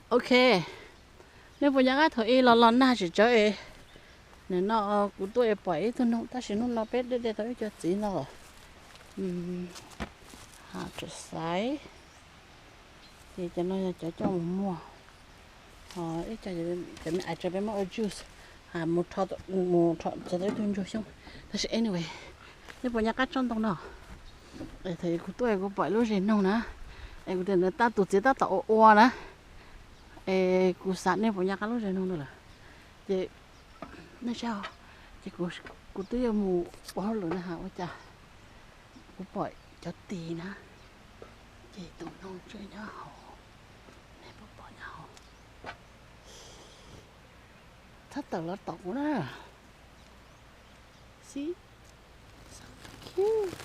Ok, nej puas nco qab thaum ub los los nag tsis tsawv es, nim no kuv tuaj es pom ib tug noog, tab sis hnub no peb de de tau ib co txiv no lawm. Hav tseem xaiv, ces cov no yog cov coj mus muag, ho ib co cov me ais tseem peb muab ua juice, mus rho txiav tau ib tug ntsuag xyoob. Tab sis anyway, nej puas nco qab tsob ntoo no? Es thaum kuv tuaj es kuv pom lub zes noog na, es kuv tias ntawd tab tus txiv tab tom ua ua na, es kuv xav nej puas nco qab lub zes noog no lawm. Ces nej saib, ces kuv twb yuav mus ua hauj lwm na has ua cas kuv pom cov tis na, ces tus noog tseem nyob hauv, nej puas pom nyob hauv? Txhob tawm los tom kuv na. Xib, so cute.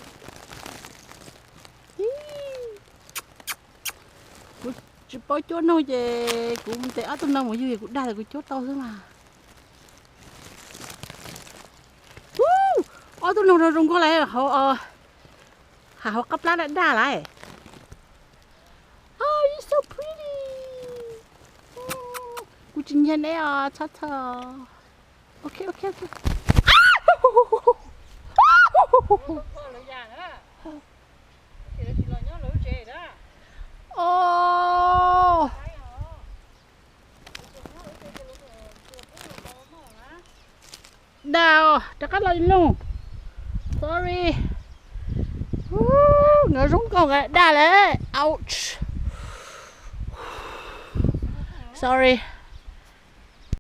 Kuv tsis paub cuab noog ces kuv ntes ob tug no mus yug es kuv dag tas kuv cuab tau xwb mas. Ob tug noog zoo zoo nkauj lawm hauv, hauv qab plab daj daj lawm. Oh, you're so pretty. Kuv tsis nyiag neb os, txhob txhawj. Ok, ok, ok. Oh. Dag, rov qab los loog. Sorry. Nkawd zoo nkauj nkawd dag lawm. Ouch. Sorry.